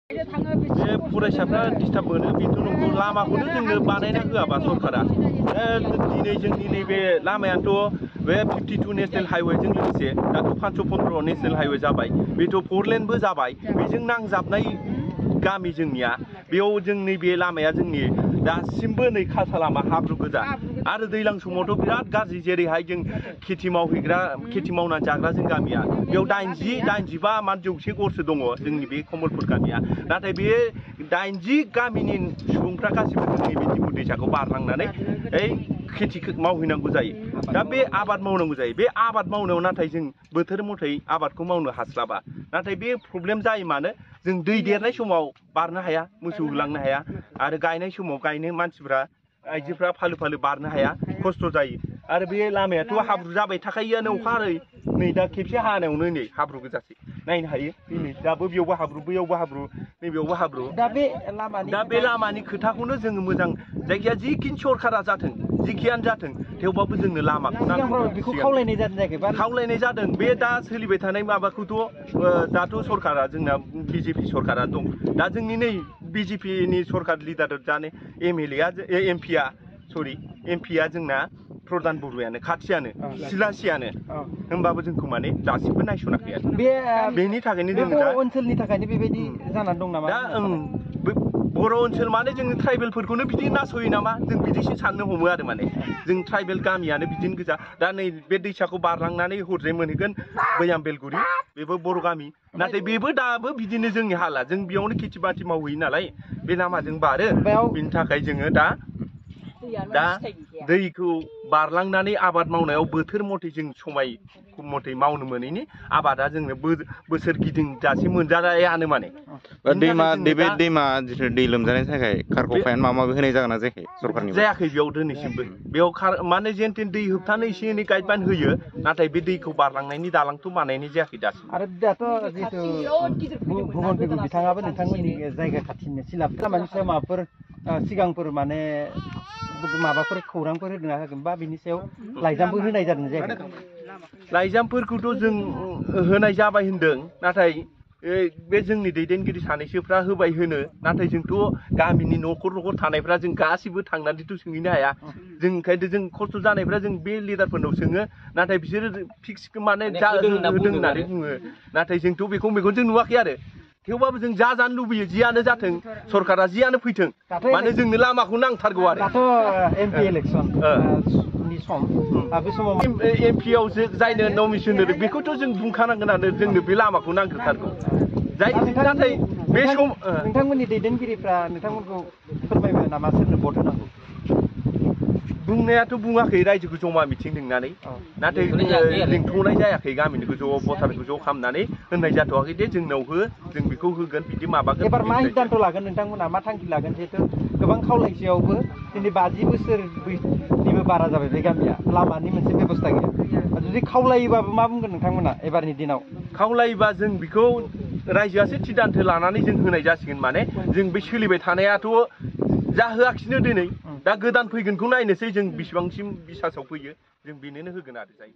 बे फरायसाफ्रा डिस्टार्ब मोनो बेथ' नंगौ लामाखौनो जोंनो बानायना होआबा सरकारा दिनै जोंनि नैबे लामायाथ' बे 52 नेशनेल हाइवेजों लोगोसे दाथ' 515 नेशनेल हाइवे जाबाय बेथ' 4 लेनबो जाबाय बेजों नांजाबनाय गामि जोंनिया बेयाव जोंनि बे लामाया जोंनि दासिमबो नै खासा लामा हाब्रु गोजा आरो दैज्लां समावथ' बिराद गाज्रि जेरैहाय जों खेथि मावना जाग्रा जों गामिया बेयाव 80-85 मान जौसे गरसो दङ जोंनि बे कमलपुर गामिया नाथाय बे 80 गामिनि सुबुंफ्रा गासिबो जोंनि बे दिमु दैसाखौ बारलांनानै खेथि मावहैनांगौ जायो दा बे आबाद मावनांगौ जायो बे आबाद मावनायाव नाथाय जों बोथोर मथै आबादखौ मावनो हास्लाबा नाथाय बे प्रब्लेम जायो मानो जों दै देरनाय समाव बारनो हाया मोसौ होलांनो हाया आरो गायनाय समाव गायनो मानसिफ्रा आइजोफ्रा फालो फालो बारनो हाया खस्थ' जायो आरो बे लामायाथ' हाब्रु जाबाय थाखायोआनो अखा हारै नै दा खेबसे हानायावनो नै हाब्रु गोजासै नायनो हायो दिनै दाबो बेयावबो हाब्रु बैयावबो हाब्रु नैबेयावबो हाब्रु दा बे लामानि खोथाखौनो जोङो मोजां जायखिया जिखिनि सरकारा जाथों जिखियानो जाथों थेवबाबो जोंनो लामाखौ नांगौ बेखौ खावलायनाय जादों बे दा सोलिबाय थानाय माबाखौथ' दाथ' सरकारा जोंना बिजेपि सरकारा दं दा जोंनि नै बिजेपिनि सरकार लिडार जानाय एमपिआ जोंना प्रधान बरुवायानो खाथियानो सिलासियानो होमबाबो जोंखौ माने दासिमबो नायसनाखै आरो बेनि थाखायनो जों दा ओनसोलनि थाखायनो बेबायदि जानानै दं नामा दा बर' ओनसोल माने जोंनि ट्राइबेलफोरखौनो बिदि नासयो नामा जों बिदिसो साननो हमो आरो माने जों ट्राइबेल गामियानो बिदिनो गोजा दा नै बे दैसाखौ बारलांनानै हरजाय मोनहैगोन बैयाम बेलगुरि बेबो बर' गामि नाथाय बेबो दाबो बिदिनो जोंनि हाला जों बेयावनो खेथि बाथि मावहैयो नालाय बे लामाजों बारो बिनि थाखाय जोङो दा दैखौ बारलांनानै आबाद मावनायाव बोथोर मथे जों समाय मथे मावनो मोनैनि आबादा जोंनो बोसोर गिदिंजासे मोनजायानो माने दैमा जिथु दै लोमजानायनि थाखाय खारख'फायानो माबा माबि होनाय जागोन ना जायाखै सरकारनि जायाखै बेयाव दिनैसिमबो बेयाव माने जेन तेन दै होबथानो एसे एनै गाइडलाइन होयो नाथाय बे दैखौ बारलांनायनि दालांथ' बानायनाय जायाखै दासिम आरो दाथ' जिहेतु भुबन बिगु बिथाङाबो नोंथांमोननि जायगा खाथिनि सिलाब लामानि सायाव माबाफोर सिगांफोर माने माबाफोर खौरांफोर होदोंना होगोन बा बिनि सायाव लाइजामफोर होनाय जादों जायाखै लाइजामफोरखौथ' जों होनाय जाबाय होनदों नाथाय बे जोंनि दैदेनगिरि सानैसोफ्रा होबाय होनो नाथाय जोंथ' गामिनि न'खर थानायफ्रा जों गासिबो थांनानैथ' सोंहैनो हाया जों ओंखायनो जों खस्थ' जानायफ्रा जों बे लिडारफोरनाव सोङो नाथाय बिसोरो फिक्स माने होदों होननानै बुङो नाथाय जोंथ' बेखौ मेगनजों नुवाखै आरो थेवबाबो जों जानो लुबैयो जियानो जाथों सरकारा जियानो फैथों माने जोंनो लामाखौ नांथारगौ आरो दाथ' एमपि इलेक्सन सम बे समाव एमपिआव जायनो नमिनेसन होदों बेखौथ' जों बुंखानांगोनानो जोंनो बे लामाखौ नांथारगौ नाथाय बे सम नोंथांमोननि दैदेनगिरिफ्रा नोंथांमोनखौ फोरमायबाय नामा सोरनो भट होनांगौ बुंनायाथ' बुङाखै रायजोखौ जमा मिथिं लिंनानै नाथाय लिंथ'नाय जायाखै गामिनिखौ ज' भटारखौ ज' खालामनानै होननाय जाथ'वाखै दे जोंनाव हो जों बेखौ होगोन बिदि माबागोन एबार मा सिद्धान्त लागोन नोंथांमोना मा थांखि लागोन जिहेतु गोबां खावलायसेयावबो दिनै 50 बोसोरनिबो बारा जाबाय बे गामिया लामानि मोनसे बेबस्था गैया जुदि खावलायोबाबो मा बुंगोन नोंथांमोना एबारनि दिनाव खावलायोबा जों बेखौ रायजोआसो सिद्धान्त लानानै जों होनाय जासिगोन माने जों बे सोलिबाय थानायाथ' जाहोआखिसैनो दिनै दा गोदान फैगोनखौ नायनोसै जों बिसिबांसिम बिसासाव फैयो जों बेनोनो होगोन आरो जाय